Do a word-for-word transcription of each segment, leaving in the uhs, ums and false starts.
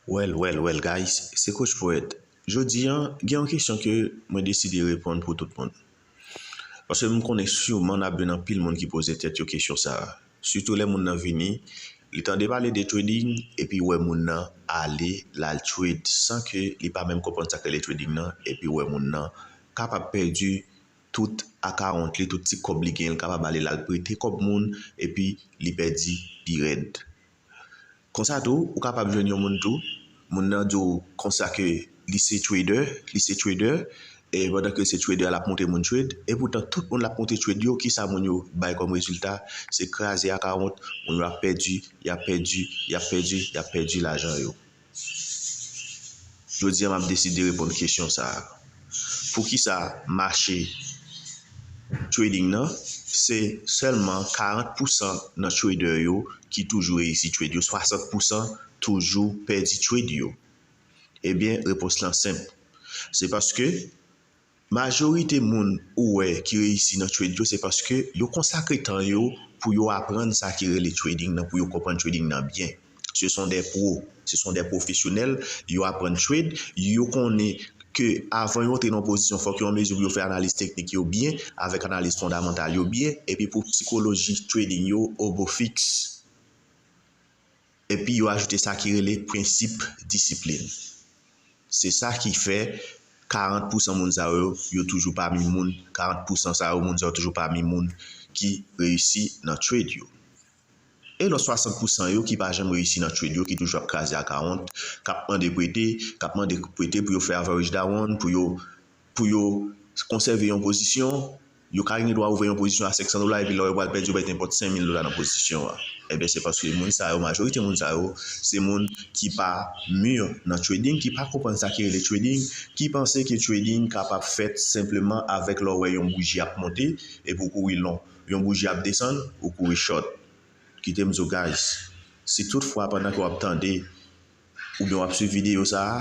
Well, well, well, guys, se Coach Poet. Jodi a, gen yon kesyon ke mwen deside reponn pou tout moun. Paske m konnen siman n ap jwenn anpil moun ki poze tèt yo kesyon sa a. Sitou lè moun nan vini, li tande pale de trading, epi wè moun nan ale, l al trade, san ke li pa menm konprann sa k rele trading nan, epi wè moun nan kapab pèdi tout akawont li, tout ti kòb li genyen, l kapab ale l al prete kòb moun, epi li pèdi pi rèd. Konsa tou, ou kapab jwenn yon moun tou, moun nan di w konsa ke li se trader, li se trader, e pandan ke se trader, l ap montre moun trade, e poutan tout moun l ap montre trade yo, kisa moun yo bay kòm rezilta? Se kraze akawont, moun yo ap pèdi, y ap pèdi, y ap pèdi, y ap pèdi lajan yo. Jodi a, m ap deside reponn kesyon sa a. Poukisa mache trading nan, se sèlman karant pousan nan trader yo ki toujou reyisi trade yo, swasant pousan toujou pèdi trade yo? Ebyen, repons lan senp. Se paske majorite moun ou wè ki reyisi nan trade yo, se paske yo konsakre tan yo pou yo aprann sa ki rele trading nan, pou yo konprann trading nan byen. Ce sont des pros, ce sont des professionnels, yo aprann trade, yo konnen ke avan yo antre nan yon pozisyon, fòk yo an mezi pou yo fè analiz teknik yo byen, avèk analiz fondamantal yo byen, epi pou sikoloji trading yo obo fiks. Epi yo ajoute sa ki rele prensip disiplin. Se sa ki fè karant pousan moun sa yo, yo toujou pami moun, karant pousan sa yo, moun sa yo toujou pami moun ki reyisi nan trade yo. E lòt swasant pousan yo ki pa janm reyisi nan trade yo, ki toujou ap kraze akawont, k ap mande prete, k ap mande prete pou yo fè average down, pou yo, pou yo konsève yon pozisyon, yo ka gen dwa ouvè yon pozisyon a senk san dola, epi lè yo pral pèdi, yo pèdi nenpòt senk mil dola nan pozisyon an. Ebyen, se paske moun sa yo, majorite moun sa yo, se moun ki pa mi nan trading, ki pa konprann sa ki rele trading, ki panse ke trading kapab fèt senpleman avèk lè w wè yon bouji ap monte, epi w kouri long. Yon bouji ap desann, ou kouri short. Kite m di w, guys, si tout fwa pandan ke w ap tande oubyen w ap swiv videyo sa a,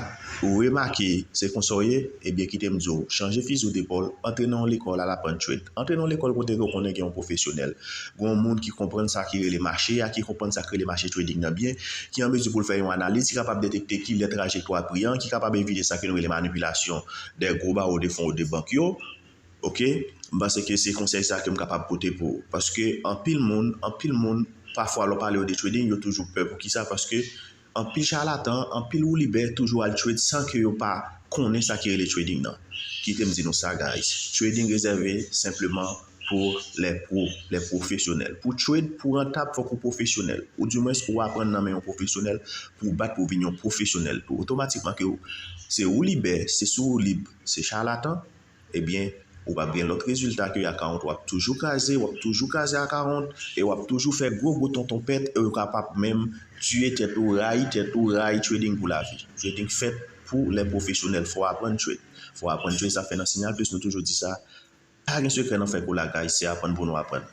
ou remake se konsa w ye, ebyen kite m di w, chanje fizi w depòl, antre nan yon lekòl, al aprann trade. Antre nan yon lekòl kote ke w konnen gen yon pwofesyonèl. Gen yon moun ki konprann sa ki rele mache a, ki konprann sa ki rele mache trading nan byen, ki an mezi pou l fè yon analiz, ki kapab detekte kilè trajektwa pri an, ki kapab evite sa ke nou rele manipilasyon dè gwo bawo de fon ou de bank yo. Oke? M panse ke se konsèy sa ke m kapab pote pou ou. Paske anpil moun, anpil moun, pafwa lè w pale yo de trading, yo toujou pè. Poukisa? Paske anpil chalatan, anpil woulibè toujou al trade san ke yo pa konnen sa ki rele trading nan. Kite m di nou sa, guys. Trading rezève senpleman pou les pros, les professionnels. Pou trade, pou rantab, fòk ou pwofesyonèl. Ou dimwens, ou aprann nan men yon pwofesyonèl pou w bat pou w vin yon pwofesyonèl tou. Otomatikman ke w, se woulibè, se sou woulib, se chalatan, ebyen, ou p ap gen lòt rezilta ke akawont w ap toujou kraze, w ap toujou kraze akawont, e w ap toujou fè gwo gwo tonton pèt, e w kapab menm tiye tèt ou, rayi tèt ou, rayi trading pou lavi. Trading fèt pou lè pwofesyonèl, fò w aprann trade. Fò w aprann trade, sa fè nan Signal Plus nou toujou di sa, pa gen sekrè nan fè kou la, guys, se aprann pou nou aprann.